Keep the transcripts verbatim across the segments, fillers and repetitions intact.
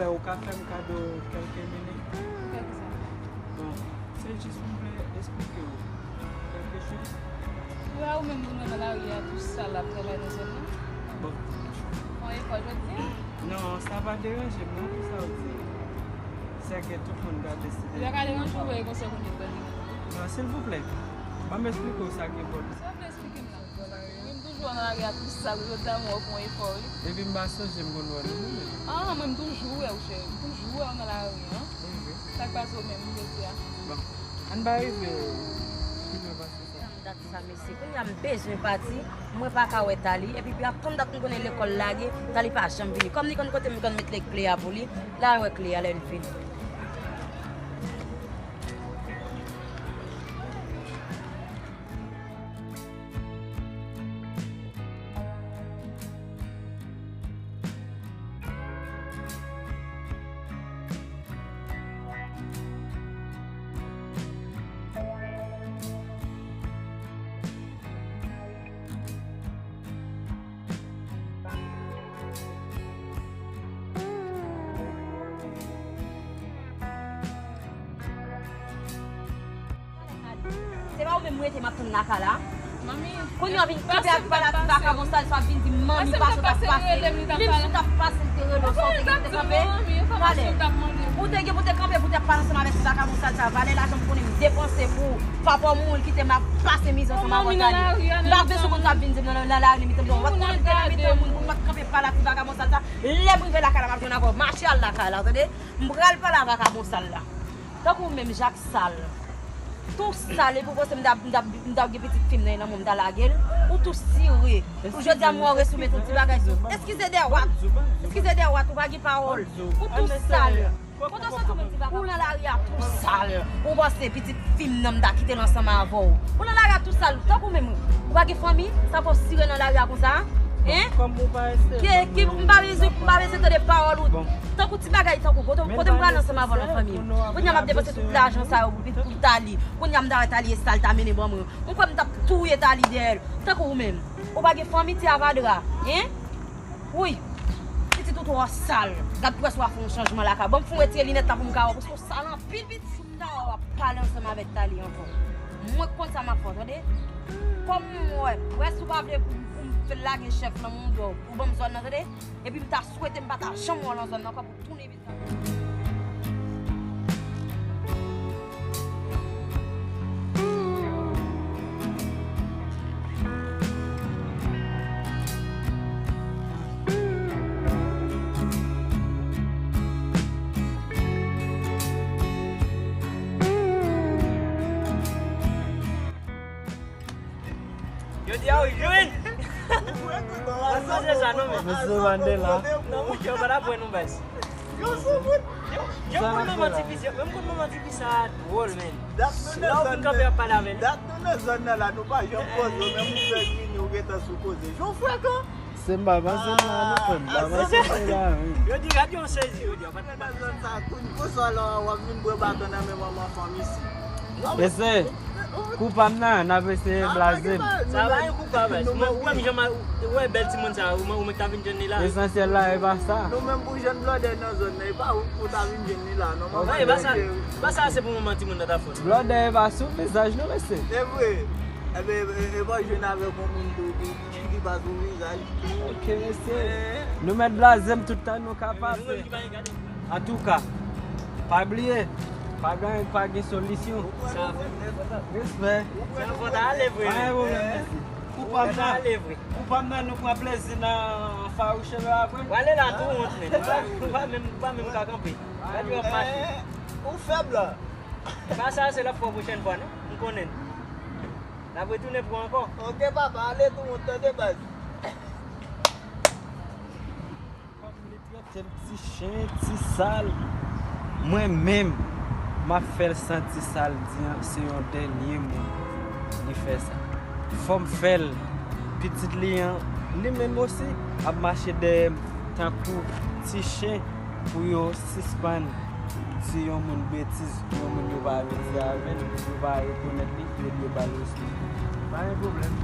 Ou ka fè m kado kèlke minit? Kèlke sa? Bon, se jis pou m vle esplike w kèlke choz. Ou wè ou menm moun nan lari a tou sal ap travay nan zòn nan. Bon. Fè yon efò jodi a. Non, sa pa deranje m non pou sa w di. Sèke tout moun ka deside. Li pa ka deranje w, e konsa kounye a pral deranje w. Non, silvouplè, ban m esplike w sa ki enpòtan. Sa w vle esplike m la? Wi, m toujou wè w nan lari a tou sal, jodi a m wè w fè yon efò, wi. Epi m pa sonje m konn wè nou, non, men. Ah, mwen m toujou wè w, cheri. M toujou wè w nan lari a. Sa k pase w menm jodi a? Bon, ann pa rive pi lwen pase sa. Sa m dat sa, mesye. Kounye a m bezwen pati, mwen pa ka wè Tali. Epi, pi ap tann dat m konnen lekòl lage, Tali pa janm vini. Kòm li konn kote m konn met kle a pou li, l al wè kle a lè l vini. Se pa ou menm m rete m ap tann lakay la. Kounye a w vin kanpe ak pale ak ti vakabon sa l, sa w ap vin di manmi pase w t ap pase. Li menm si w t ap pase l te rele w sa w te gen pou te kanpe. Talè. Ou te gen pou te kanpe pou te ap pale ansanm avèk ti vakabon sa l sa. Valè lajan m konnen m depanse pou papa w mouri l kite m ap pase mizè ansanm avè w Tali. M pa bezwen konn sa w ap vin di m nan lari nan mitan m. W ap kanpe nan mitan moun pou m pa t kanpe pale ak ti vakabon sa l sa. Lè m rive lakay la m ap jwenn avè w. Mache al lakay la, tande? M pral pale a vakabon sa l la. Tankou w menm, Jak sal. Tou sal, epi w panse m t ap, m t ap, m t ap gen pitit fi m nan, nan men w, m ta lage l? Ou tou sire. Pou jodi a m wè w resoumèt yon ti bagay sou. Eskize dèwat. Eskize dèwat, ou pa gen pawòl. Ou tou sal. Kote w soti w menm ti vakabon? Ou nan lari a tou sal. Ou panse pitit fi m nan m ta kite l ansanm avè w? Ou nan lari a tou sal. Tankou w menm, ou pa gen fanmi? Sa fè w sire nan lari a konsa? Hein? Ki, ki, m pa bezwen, m pa bezwen tande pawòl ou. Tankou ti bagay, tankou kote, kote m prale ansanm avè w nan fanmi m? Kounye a m ap depanse tout lajan sa yo pou, pou Tali. Kounye a m ta wè Tali e sal ta mennen ban mwen. M kwè m t ap touye Tali dèyè l. Tankou ou menm. Ou pa gen fanmi ti avadra, hein? Wi. Pitit ou twò sal. Gad près w a fè yon chanjman lakay. Ban m fè w retire linèt la pou m ka wè w, paske w sal anpil pitit. Pou m ta wè w ap pale ansanm avèk Tali ankò. Mwen k konn sa m ap fè w, tande? Kòm mwen, près ou pa vle pou, pou m fè lage chèf nan mouda w, pou ban m zòn nan, tande? Epi m ta swete m pa ta janm wè w nan zòn nan ankò pou tounen vizaj. Yo di a w jwenn. Mwen sonje sa non men. Mesye Mandela. Non, mouche, yo pa ta pran nou baz. Yo, yo konn manman tifi, yo, menm konn manman tifi sa dwòl, men. Lè w vin kanpe ap pale avè l. Dat nou nan zòn nan la, nou pa janm poze, menm ou fèk vini, ou gentan sou koze. Jan w frekan. Se m pa panse m la, nou fè m pa panse m la, wi. Yo di, gad yon sezi, yo di, yo pa t nan zòn sa, kounye a w ap vin pran baton nan men manman fanm isi. Mesye, kou pa m nan, n ap eseye blaze m. Sa pa yon kou pa, baz. Mwen, ou wè m jan ma-, ou wè bèl timoun sa, ou mwen, ou mwen k ta vin jwenn li la. Lesansyèl la, e pa sa. Nou menm pou jwenn blòdè nan zòn nan, e pa ou pou ta vin jwenn li la, non? Manman, e pa sa, e pa sa, se pou manman timoun nan ta fè. Blòdè, e pa sou vizaj nou, mesye. Se vre. Enben, e, e, e pa jwenn avèk yon moun tou ki, ki, ki pa sou vizaj. Ok, mesye. Nou mèt blaze m tout tan nou ka pase. Antouka, pa bliye, pa gen, pa gen solisyon. Respè. Pa gen pwoblèm, mèsi. Kou pa m nan, kou pa m nan, nou pran plezi nan fawouche yo apre. W ale la tou wont, men. Ou pa, ou pa menm, ou pa menm ka kanpe. Gade yo ap mache. Ou fèb la. Pa sa, se lòt fwa, pwochèn fwa, non? M konnen. N ap retounen pran ankò. Ok, papa, ale tou wont, tande, baz. Kòm li trete m ti chen, ti sal, mwen menm, m ap fè l santi sa l di an, se yon dènye moun li fè sa. Fò m fè l, pitit li an, li menm osi, ap mache dèyè m tankou ti chen pou yo sispann di yon moun betiz, yon moun yo pa vle di avè l, yo pa rekonèt li, yo dwe ba l respè. Pa gen pwoblèm.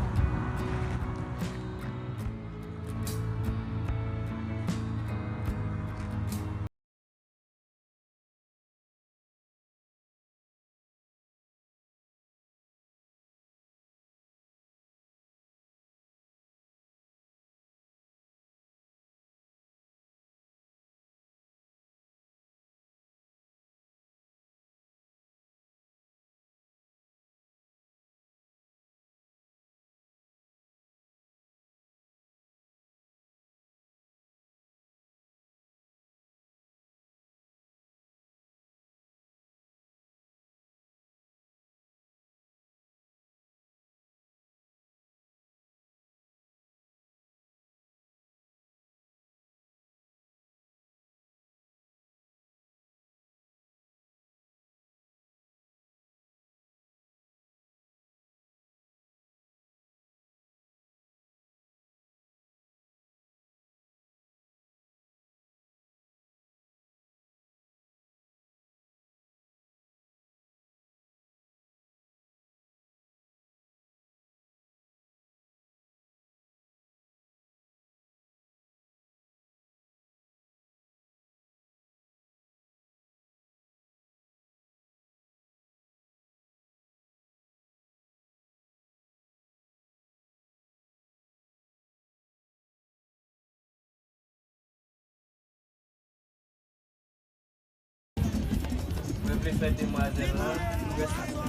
Vle fè demwazèl lan, rès ak mwen,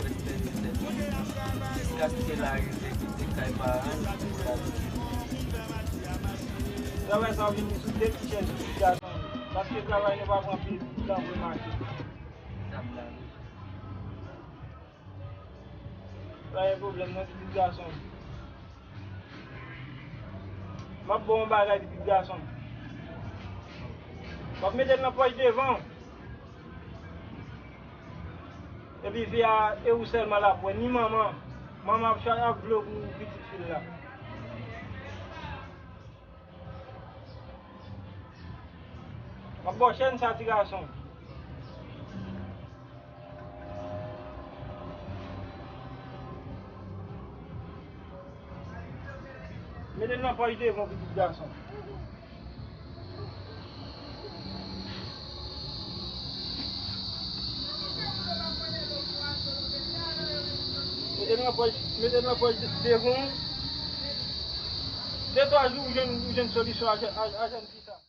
rès pèdi tèt. Jiskaske l arive kite kay paran l pou l al. Travay sa vini sou de ti chèz pitit gason, paske travay nou pa pran pil tan pou l mache. Pa gen pwoblèm non, pitit gason. M ap ba w yon bagay, pitit gason. W ap mete l nan pòch devan w. Epi fi a, e ou sèlman l ap wè, ni manman. Manman ap cha-, ap vle w pou pitit fi l la. M ap ba w chèn sa, ti gason. Mete l nan pòch devan w, pitit gason. Mete l nan pòch, mete l nan pòch devan w. De twa jou, ou jwenn, ou jwenn solisyon a jèn, a, a jèn fi sa.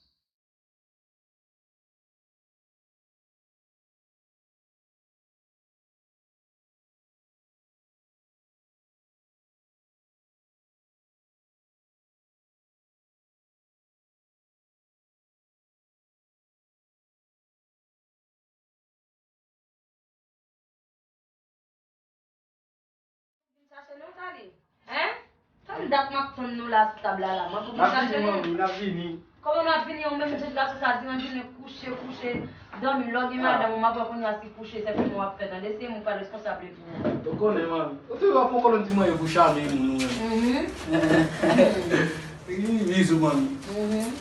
Vin chache nou, Tali. Hein? Tann dat m ap tann nou la sou tab la, la. Mwen pou vin chache nou. N ap vini, manmi, n ap vini. Kòman n ap vini? Ou menm, jan gason sa di nan jounen, kouche, kouche, dòmi. Lè w gen madanm ou, m ap wè kounye a si kouche, se fim w ap fè, tande, se mwen k pa responsab de pou ou. Ou konnen, manmi. Ou toujou ap fè yon kolonn ti manje pou chame moun ou menm. Mhm. Wi, bizou, manmi. Mhm.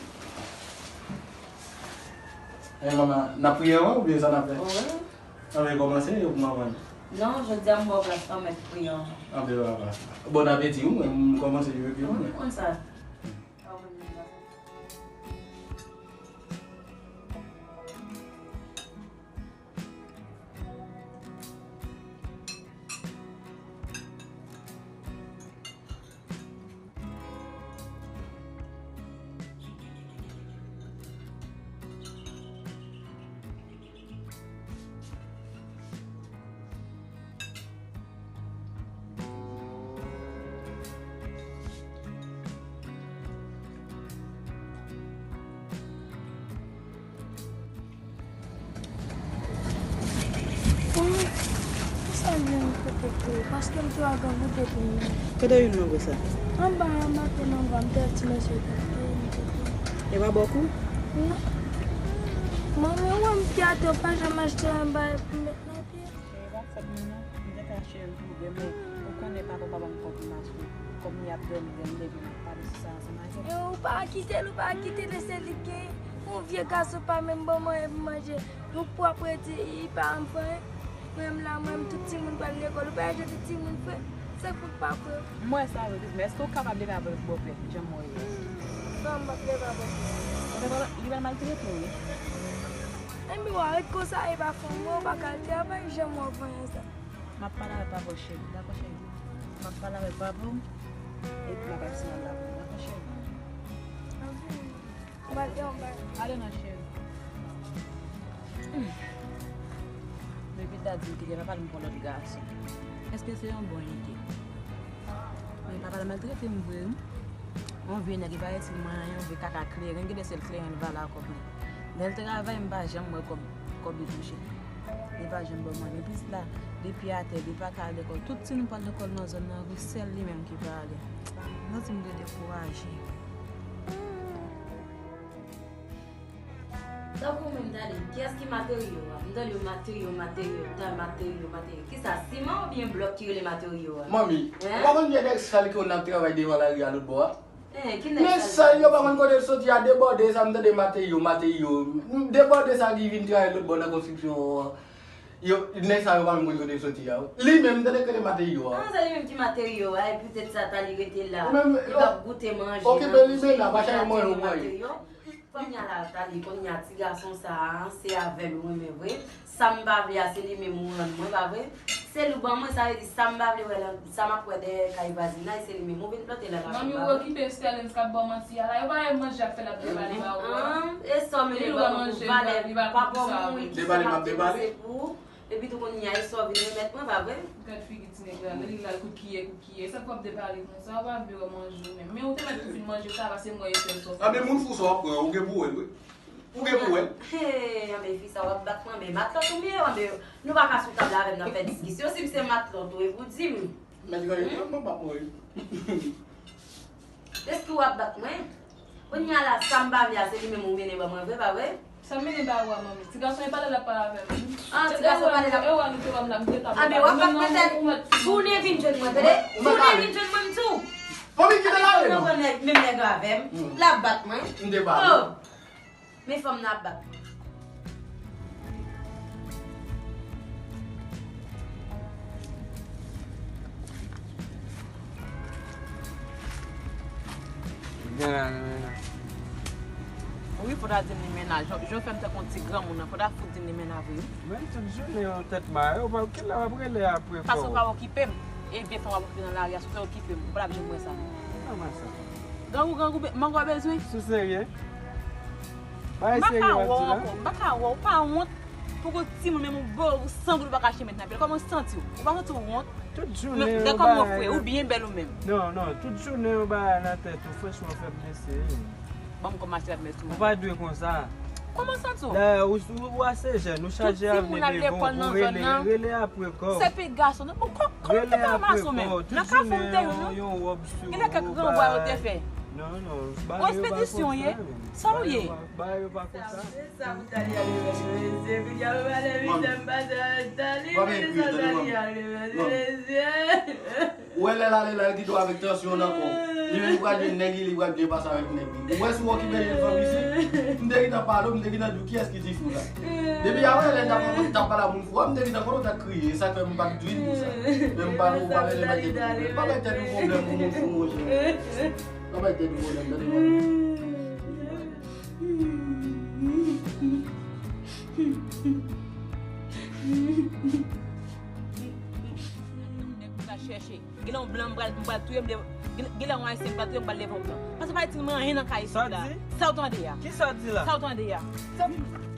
Eh, manman, n ap priye avan oubyen sa n ap fè? Wi. Anben, kòmanse, yo pou manman. Non, jodi a m ba w plas lan, mèt priye avan. Anben, papa. Bon apeti, wi, mwen, m kòmanse, yo, yo, wi, mwen. Konn sa. Pou sa vin kote tou, paske m te agan goute pou mwen. Kote w vin mwen konsa? Anba a, maten anba, m te wè ti mesye yo t ap fè, m te fè. E pa bòkou? Non. Manmi, ou wè m fè atè, ou pa janm achte yon bagay pou m met nan pye. Cheri, pa fòt mwen non, m te ka achte l pou ou demen, ou konnen papa w pa ban m konfirmasyon, kòm li ap dòmi, lè m leve m ap pale sou sa ansanm avè l. E ou pa kite l, ou pa kite l, se li k genyen. Yon vye gason pa menm ban m anyen pou manje. Yon pwa pou di, li pa anfè. Mwen menm la, mwen menm tout timoun pral lekòl. Ou pa wè jan tout timoun fre? Se fout pa fre. M wè sa vre, men èske w kapab leve avèk bòpè, jan m wè yo? Non, m p ap leve avèk li. Li pral maltrete w, wi. Enben, w a ret konsa, e pa fanm mwen, ou pa ka al travay, jan m wè w panyen sa. M ap pale avèk papa w, cheri. Dakò, cheri? M ap pale avèk papa w, epi m ap ap sinyal la pou ou. Dakò, cheri? Anpil. Ale non, cheri. Hmm. Depi dat di m kite papa l, m pran lòt gason. Èske se yon bon ide? Men papa l maltrete m vre, wi. Yon vye nèg, li pa resi m anyen, yon vye kaka kleren, gen de sèl kleren l vale a kòb li. Lè l travay, m pa janm wè kòb, kòb li touche. Li pa janm ban m anyen. Plis la, li pye atè, li pa ka al lekòl. Tout timoun pral lekòl nan zòn nan, wi, sèl li menm ki pa ale. M santi m vle dekouraje. Tankou mwen, m tande, kiyès ki materyo a? M tande yo materyo, materyo, ta materyo, materyo. Kisa, siman oubyen blòk ki rele materyo a? Manmi, ou pa konn vye nèg sal ki konn ap travay devan lari a lòt bò a? Eh, ki nèg sal? Nèg sal yo pa konn kote l soti a, debòde sa, m tande materyo, materyo. Debòde sa ki vin travay lòt bò nan konstriksyon an. Yo, nèg sa yo pa menm konn kote l soti a. Li menm, m tande kote materyo a. Ah, se li menm ki materyo a, e poutèt sa, ta li rete la. Ou menm, li p ap goute manje, okipe li, men la, pa chache mwen ou mwen. Kounye a la, tande, kounye a, ti gason sa a, se avè l ou renmen vre. Sa m pa vle a, se li menm ou rann mwen, pa vre? Se li w ban mwen, sa vle di sa m pa vle wè la, sa m ap wè dèyè kay vwazinay, se li menm ou vin plante la nan chanm ba mwen. Manmi, ou okipe Sterlens k ap ba w manti a la, yo pa wè manje ap fè l ap debale ba ou a. E sa w mennen ban mwen pou valè, pa pou moun ki se m ap depanse pou ou. Epi tou kounye a, e sa w vin remèt mwen, pa vre? Gad figi ti nèg la, li la kout kiyè, kout kiyè. Sa k w ap depale konsa? Ou pa vle wè manje w menm. Men ou te mèt tou fin manje sa, pase m wè e sèl sa w fè. Anben, moun fou sa w ap pran, ou gen pou wè l, wi. Ou gen pou wè l. Hey, anben, fi sa w ap bat mwen, anben, matlòt ou m ye, anben, nou pa ka sou tab la avè m nan fè diskisyon. Si m se matlòt ou, e pou di m. Mèt Granyen, mwen pa mwen. Deske w ap bat mwen. Kounye a la, sa m pa vle a, se li menm ou mennen ban mwen vre, pa vre? Sa m mennen ba ou a, manmi? Ti gason e pale l ap pale avè m. Ah, ti gason pale l ap. E w a nou te wè m la, m te tab la. Anben, w ap bat mwen tèt. Tounen vin jwenn mwen, tande? Tounen vin jwenn mwen, m di w. Manmi, kite l ale, non. Menm nèg avè m, l ap bat mwen. M te pale. Oh! Men fanm nan ap bat mwen. Gen la, gen la. Wi, fò ta di m li mennaj. Jan, jan w fè m tankou yon ti granmoun nan, fò ta fout di m li mennaj vre, wi. Men tout jounen yon tèt mare, ou pa, kilè w ap rele apre kò w? Paske w pa okipe m. Ebyen, fanm ap okipe nan lari a, si w te okipe m, ou pa t ap janm wè sa, non. Kòman sa? Grangou, grangou, be-, mango a bezwen. Sou serye? Bagay serye w ap di la? M pa ka wè w ankò, m pa ka wè w, ou pa wont. Pou gon timoun menm ou bo, ou sangoul ou pa ka chemèt nan pye l. Kòman w santi w? Ou pa santi w wont? Tout jounen yo kòman w fre, ou byen bèl ou menm. Non, non, tout jounen yo bagay nan tèt ou, franchman, w fè m mesye. Ban m kòmanse ap mèt sou mwen. Ou pa dwe konsa. Kòman santi w? Dayè, ou, ou, ou ase jèn, ou chaje avni devan w pou rele, rele apre kò w. Se pi gason, non? Bon, kò, kò te fè mas ou menm? Nan kafou m te youn, non? Genlè kèk ranvwa yo te fè. Non, non, bagay yo pa konsa menm. Sa w ye? Bagay yo pa konsa. Sa pou Dali al remèt mwen mesye, kounye a m pale misye m pase avèk Dali, men sa Dali al remèt mwen mesye. Ou wè lè l ale la, l kite w avèk tansyon nan kò w. Li menm li pral jwenn nèg li, li pral byen pase avèk nèg li. Ou wè si w okipe jenn fanm isit, m te gentan pale w, m te gentan di w kiyès ki ti fou la. Depi avè lè n t ap, t ap pale a moun fou a, m te gentan konnen w t ap kriye, e sa k fè m pa t di w pou sa. Men m pale w, ou pa mete bay tèt ou pwoblèm, pa bay tèt ou pwoblèm pou moun fou, monchè. Pa bay tèt ou pwoblèm, tande, manmi. Nèg m pral chèche. Genlè yon blan m pral, m pral touye, m leve, genlè, genlè yon ayisyen m pral touye, m pral leve yon blan. Paske pa di m anyen nan kay isit la. Sa w tande a? Kisa w di la? Sa w tande a? Sa w di?